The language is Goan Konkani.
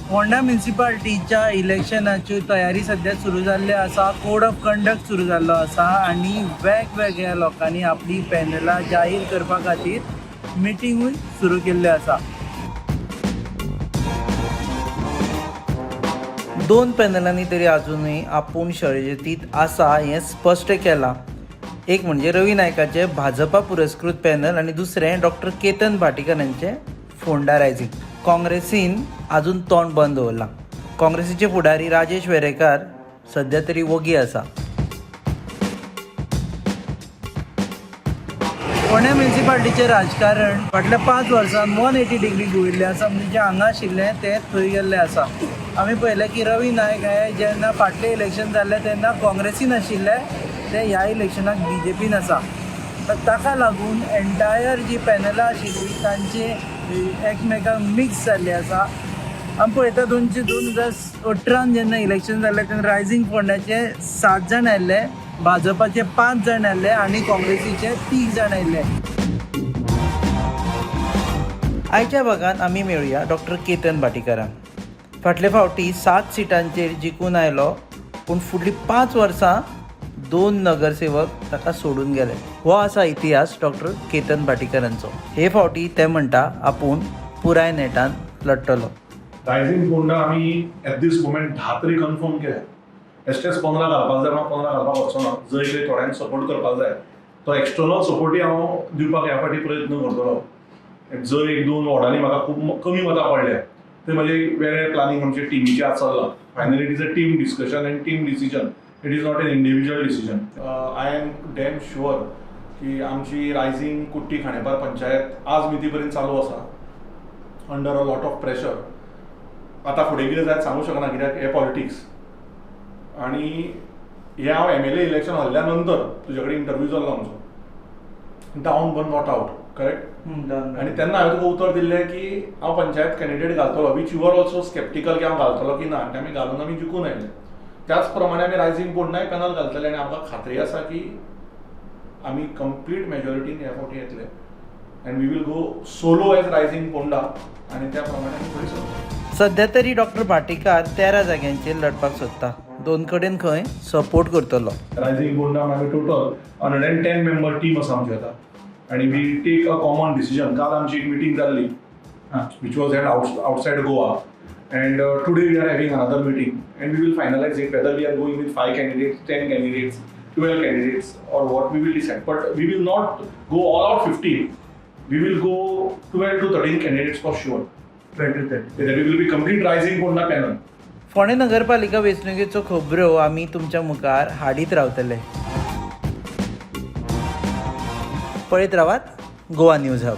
फोंडा म्युनिसिपाल्टीच्या इलेक्शनाच्यो तयारी सध्या सुरू जाल्ली आसा. कोड ऑफ कंडक्ट सुरू जाल्लो आसा आनी वेगवेगळ्या लोकांनी आपली पॅनलां जाहीर करपा खातीर मिटींगूय सुरू केल्ल्यो आसा. दोन पॅनलांनी तरी आजुनूय आपूण शर्यतीत आसा हें स्पश्ट केलां. एक म्हणजे रवी नायकाचें भाजपा पुरस्कृत पॅनल आनी दुसरें डॉक्टर केतन भाटीकर हांचें फोंडा रायझींग. काँग्रेसीन आजून तोंड बंद दवरलां. काँग्रेसीचे फुडारी राजेश वेरेंकार सध्या तरी वोगी आसा. फोंड्या म्युनिसिपाल्टीचें राजकारण फाटल्या 5 वर्सांत 180 डिग्री घुंविल्लें आसा. म्हणजे जें हांगा आशिल्लें तें थंय गेल्लें आसा. आमी पळयलें की रवी नायक हे जेन्ना फाटलें इलेक्शन जाल्लें तेन्ना काँग्रेसीन आशिल्ले, ते ह्या इलेक्शनाक बीजेपीन आसा. तर ताका लागून एंटायर जी पॅनलां आशिल्लीं तांचे एकमेकांक मिक्स जाल्ले आसा. आमी पळयता, 2018न जेन्ना इलेक्शन जालें तेन्ना रायझींग फोंड्याचे सात जाण आयिल्ले, भाजपाचे पांच जाण आयिल्ले आनी काँग्रेसीचे तीग जाण आयिल्ले. आयच्या भागात आमी मेळुया डॉक्टर केतन भाटीकाराक. फाटले फावटी सात सिटांचेर जिखून आयलो, पूण फुडलीं 5 वर्सां दोन नगरसेवक ताका सोडून गेले. हो आसा इतिहास डॉक्टर केतन भाटीकारांचो. हे फावटी ते म्हणटा, आपूण पुराय नेटान लडटलो. रायझींग फोंडा आमी एट दीस मुमेंट 10 तरी कन्फर्म केल्या. बेश्टेच 15 घालपाक जाय म्हणून 15 घालपाक वचचो ना. जंय खंय थोड्यांक सपोर्ट करपाक जाय, तो एक्सटर्नल सपोर्टूय हांव दिवपाक ह्या फावटी प्रयत्न करतलो. जंय एक दोन वॉर्डांनी म्हाका खूब कमी मतां पडल्या, थंय म्हजें वेगळें प्लॅनिंग आमच्या टिमीचें आज चल्लां. Finally, it is a team discussion and team decision. It is not an individual decision. I am damn sure की आमची रायझींग कुट्टी खांडेपार पंचायत आज मिती पर्यंत चालू आसा under a lot of pressure. आतां फुडें कितें जायत सांगू शकना, कित्याक हे पॉलिटिक्स. आनी हे हांव एमएलए इलेक्शन हरल्या नंतर तुजे कडेन इंटरव्यू जाल्लो आमचो, down but not out, correct? आनी तेन्ना हांवें तुका उतर दिल्लें की हांव पंचायत कॅन्डिडेट घालतलो, which you are also skeptical की हांव घालतलो की ना. आनी आमी घालून आमी जिखून आयले. त्याच प्रमाणे आमी रायझींग फोंडाय पॅनल घालतले आनी आमकां खात्री आसा की आमी कंप्लीट मेजॉरिटीन ह्या फावटी येतले and we will go solo as Rising Ponda. आनी त्या प्रमाणे आमी फुडें सरतले. सध्या तरी डॉक्टर भाटीकार 13 जाग्यांचेर लढपाक सोदता. दोन कडेन खंय सपोर्ट करतलो. रायझींग फोंडा आमी total 110 member team आसा आमची आतां आनी we take a common decision. काल आमची एक मिटींग जाल्ली, which was held outside Goa. And today we are having another meeting and we will finalize it, whether we are going with five candidates, 10 candidates, 12 candidates or what, we will decide. But we will not go all out 15. We will go 12 to 13 candidates for sure. 12 to 13. That will be complete Rising Ponda panel. फोंडें नगरपालिका वेंचणुकेचो खबऱ्यो आमी तुमच्या मुखार हाडीत रावतले. पळयत रावात गोवा न्यूज हब.